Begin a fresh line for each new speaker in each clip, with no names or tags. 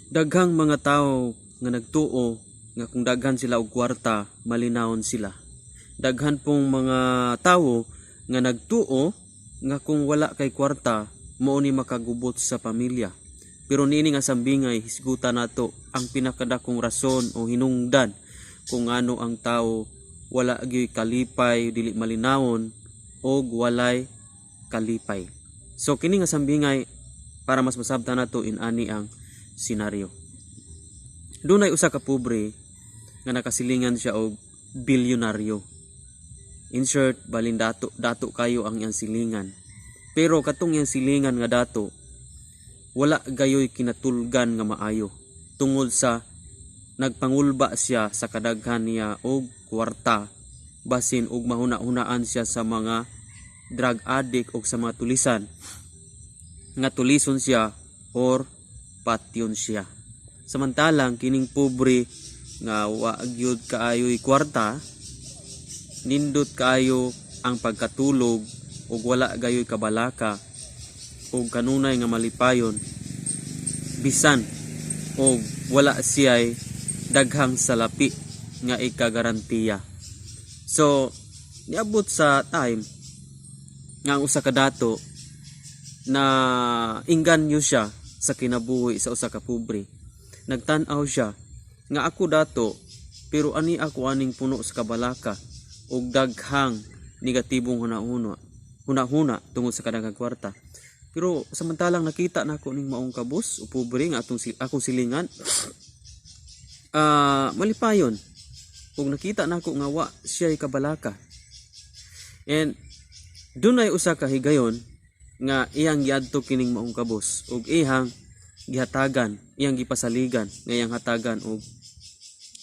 Daghang mga tawo nga nagtuo nga kung daghan sila og kwarta, malinawon sila. Daghan pong mga tawo nga nagtuo nga kung wala kay kwarta, mao ni makagubot sa pamilya. Pero niini nga sambingay, hisgutan nato ang pinakadakong rason o hinungdan kung ano ang tao wala gyoy kalipay, dili malinawon og walay kalipay. So kini nga sambingay, para mas masabtan nato, in-ani ang senaryo. Dunay usa ka pobre nga nakasilingan siya og bilyonaryo. In short, balin dato dato kayo ang iyang silingan. Pero katong iyang silingan nga dato, wala gayoy kinatulgan nga maayo tungod sa nagpangulba siya sa kadaghan niya og kwarta, basin og mahuna-hunaan siya sa mga drug addict o sa mga tulisan nga tulison siya or patyon siya. Samantalang kining pobre nga wa gyud kaayoy kwarta, nindot kaayo ang pagkatulog ug wala gayoy kabalaka ug kanunay nga malipayon bisan og wala siya'y daghang salapi nga ikagarantiya. So niabot sa time nga ang usa ka dato na inganyo siya sa kinabuhi sa usa ka pobre. Nagtan-aw siya nga ako dato, pero ani ako aning puno sa kabalaka og daghang negatibong hunahuna hunahuna tungod sa kadaghang kwarta. Pero samantalang nakita nako ning maong kabus o pobre nga atong akong silingan, malipayon ug nakita nako nga wa siya kabalaka. And dunay usa ka higayon nga iyang giadto kining maong kabus ug iyang gihatagan, iyang gipasaligan nga iyang hatagan og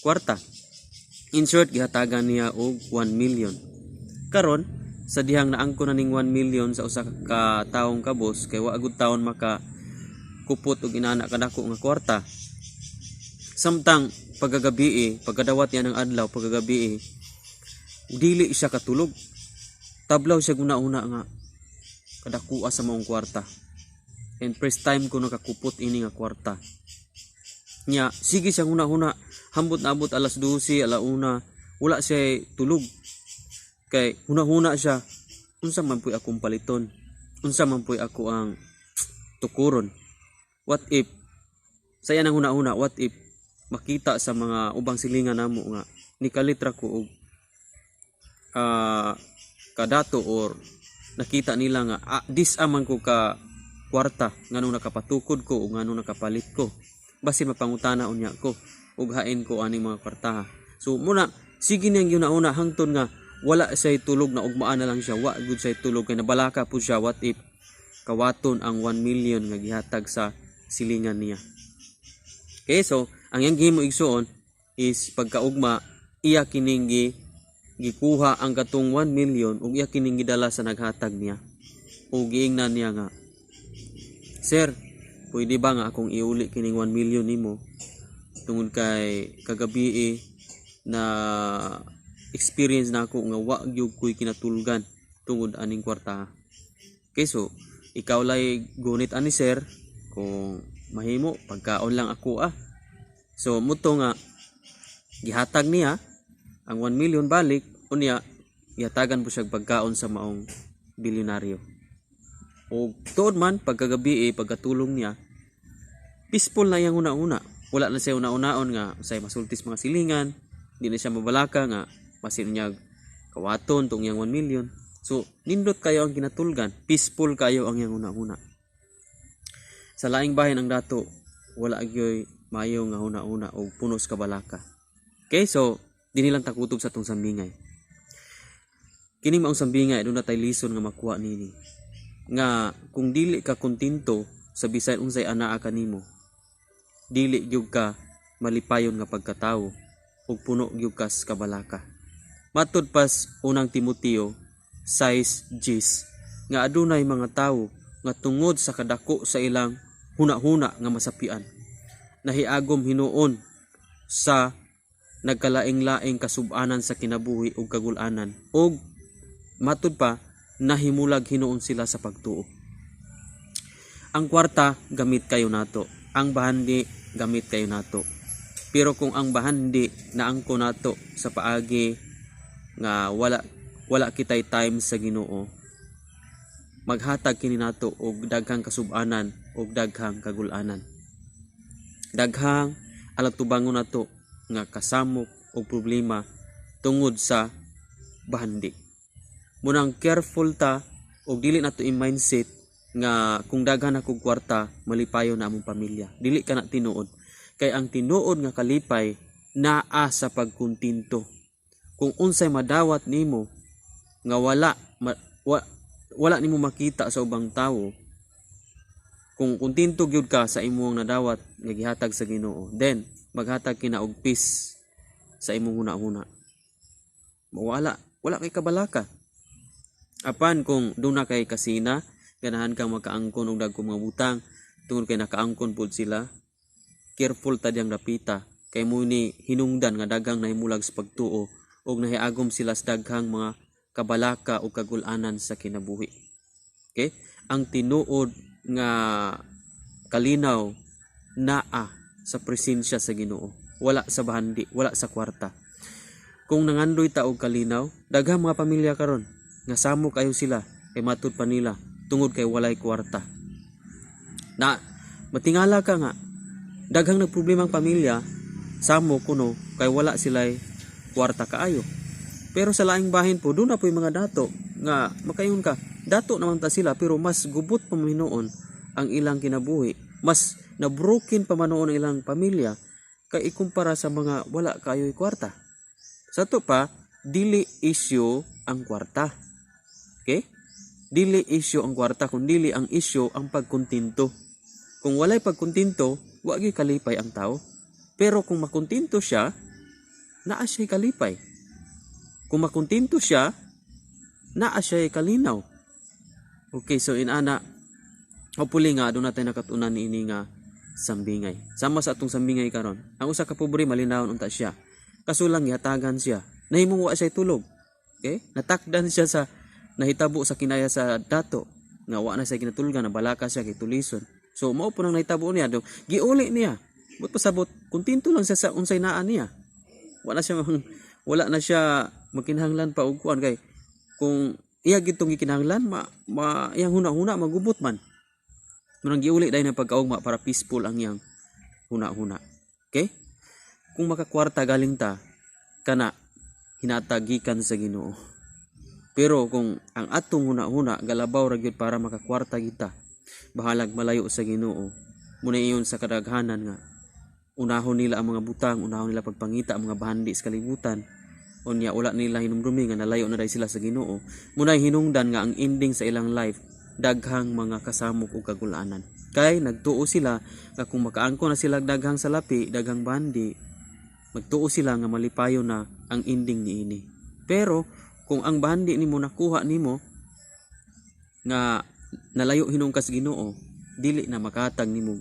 kwarta. In short, gihatagan niya og 1 million. Karon, sa dihang naangko na ning 1 million sa usa ka taong kabus, kay wa gud taon maka kupot og inana kadako nga kwarta. Samtang pagkagabi, pagkadawat niya ng adlaw, pagkagabi, dili siya katulog. Tablaw siya guna-una nga kadakoa sa maong kwarta. And first time ko nakakupot ini nga kwarta. Nya, sige siya huna-huna, hambot na abot alas 12, alauna, wala siya tulog. Kay huna-huna siya, unsa man puy akong paliton? Unsa man puy ako ang tukuron? What if, saya nang huna-huna, what if makita sa mga ubang silingan namo nga nikalitra ko og kadato or nakita nila nga dis-a man ko ka kwarta, nganong nakapatukod ko o nganong nakapalit ko? Basin mapangutana unya ko ug hain ko aning mga kwartaha. So muna sige niyang gihuna-huna hangtod nga wala siya tulog na ugmaan na lang siya, wa gud siya tulog kay nabalaka po siya, what if kawaton ang 1 million nga gihatag sa silingan niya? Okay, so ang iyang gihimo, igsuon, is pagkaugma iya kining gikuha ang katong 1 million ug iya kining gidala sa naghatag niya. Ug giingnan niya nga, "Sir, pwede ba nga akong iuli kining 1 million nimo tungod kay kagabi eh, na experience na ako nga wa gyud ko'y kinatulgan tungod aning kwarta?" Okay, so ikaw lay gunit ani, sir, kung mahimo pagkaon lang ako ah. So muto nga gihatag niya ang 1 million balik, unya gihatagan po siya pagkaon sa maong bilyonaryo. O tuod man, pagkagabi eh, pagkatulong niya, peaceful na iyang una-una. Wala na siya una-unaon nga say masultis mga silingan, di na siya mabalaka nga basin niya kawaton tong iyang 1 million. So nindot kayo ang kinatulgan, peaceful kayo ang iyang una-una. Sa laing bahin, ang dato wala gyoy maayo nga huna-huna og puno sa kabalaka. Okay, so dinhi lang takutob sa atong sambingay. Kini maong sambingay, aduna tay lison nga makuha nini. Nga kung dili ka kontento sa bisan unsay anaa kanimo, dili gyud ka malipayon nga pagkatawo ug puno gyud ka sa kabalaka. Matud pas Unang Timoteo 6:10 nga adunay mga tawo nga tungod sa kadako sa ilang huna-huna nga masapian, nahiagom hinuon sa nagkalaing-laing kasub-anan sa kinabuhi ug kagul-anan, ug matud pa nahimulag hinuon sila sa pagtuo. Ang kwarta gamit kayo nato. Ang bahandi gamit kayo nato. Pero kung ang bahandi naangko nato sa paagi nga wala wala kitay time sa Ginoo, maghatag kini nato og daghang kasub-anan og daghang kagulanan. Daghang alatubangon nato nga kasamok og problema tungod sa bahandi. Munang careful ta og dili nato i-mindset nga kung daghan ako kwarta, malipayon na among pamilya. Dili ka na tinuod. Kay ang tinuod nga kalipay naa sa pagkontento. Kung unsay madawat nimo nga wala wala nimo makita sa ubang tawo, kung kontento gyud ka sa imong nadawat nga gihatag sa Ginoo, then maghatag kina og peace sa imong huna-huna. Wala wala kay kabalaka. Apan kung duna kay kasina, ganahan kang makaangkon og dagkong mga butang tungod kay nakaangkon pud sila, careful ta diyang dapita kay mo ni hinungdan nga daghang nahimulag sa pagtuo ug nahiagom sila sa daghang mga kabalaka o kagulanan sa kinabuhi. Okay? Ang tinuod nga kalinaw naa sa presensya sa Ginoo. Wala sa bahandi, wala sa kwarta. Kung nangandoy ta og kalinaw, daghang mga pamilya karon nga samo kayo sila kay matud pa nila tungod kay walay kwarta. Na matingala ka nga daghang nagproblema ang pamilya, samo kuno kay wala sila'y kwarta kaayo. Pero sa laing bahin po, doon na po yung mga dato nga makaingon ka, dato naman ta sila pero mas gubot pa man hinuon ang ilang kinabuhi. Mas nabroken pa man noon ang ilang pamilya kay ikumpara sa mga wala kayo'y kwarta. Sa to pa, dili issue ang kwarta. Okay? Dili issue ang kwarta, kung dili ang issue ang pagkontento. Kung walay pagkontento, wa gyud kalipay ang tao. Pero kung makontento siya, naa siya'y kalipay. Kung makontento siya, naa siya'y kalinaw. Okay, so inana, hopefully nga doon natin nakatunan niini nga sambingay. Sama sa atong sambingay karon. Ang usa ka pobre, malinawon unta siya. Kaso lang gihatagan siya. Nahimong wa siya tulog. Okay? Natakdan siya sa nahitabo sa kinaya sa dato nga wa na siya kinatulgan, nabalaka siya kay tulison. So mao po nang nahitabo niya do. Giuli niya. But pasabot, kontento lang siya sa unsay naa niya. Wala na siya magkinahanglan pa og kuan kay kung iya gitong gikinahanglan ma, ma iyang huna-huna magubot man. Murang giuli dahil na pagkaugma para peaceful ang iyang huna-huna. Okay? Kung makakwarta galing ta, kana hinatagikan sa Ginoo. Pero kung ang atong huna-huna galabaw ra gyud para makakwarta kita, bahalag malayo sa Ginoo. Muna iyon sa kadaghanan nga unahon nila ang mga butang, unahon nila pagpangita ang mga bahandi sa kalibutan. Unya wala nila hinumdumi nga nalayo na dahil sila sa Ginoo. Munay hinungdan nga ang ending sa ilang life daghang mga kasamok ug kagulanan. Kay nagtuo sila nga kung makaangko na sila daghang salapi, daghang bandi, magtuo sila nga malipayo na ang ending niini. Pero kung ang bandi nimo nakuha nimo nga nalayo hinung kas Ginoo, dili na makatag nimo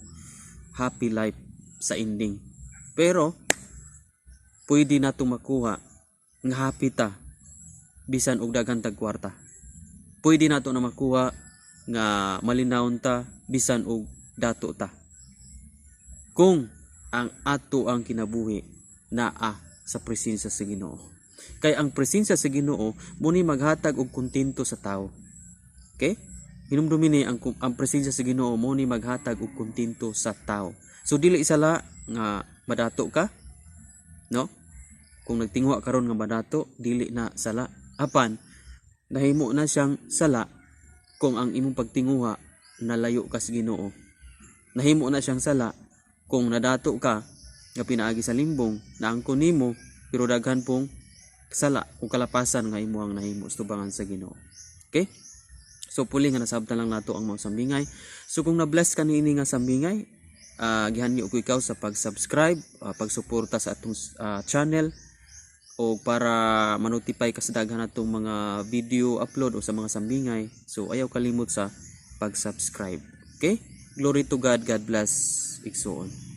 happy life sa ending. Pero pwede nato makuha nga happy ta bisan og daghan tag kwarta. Pwede nato na makuha nga malinawon ta bisan og dato ta. Kung ang ato ang kinabuhi naa sa presensya sa Ginoo. Kay ang presensya sa Ginoo muni maghatag og kontento sa tao. Okay? Hinumdumi ni ang presensya sa Ginoo mo ni maghatag og kontento sa tao. So dili sala nga madato ka, no? Kung nagtingwa karon nga madato, dili na sala. Apan nahimo na siyang sala kung ang imong pagtinguha nalayo ka sa Ginoo. Nahimo na siyang sala kung nadato ka nga pinaagi sa limbong, naangkon nimo pero daghan pong sala o kalapasan nga imo ang nahimo sa tubangan sa Ginoo. Okay? So puli nga nasabtan lang nato ang mga sambingay. So kung na-bless ka niini nga sambingay, gihanyo ko ikaw sa pag-subscribe, pagsuporta sa atong channel o para manotify ka sa daghan natong mga video upload o sa mga sambingay. So ayaw kalimot sa pag-subscribe. Okay? Glory to God. God bless. Igsuon.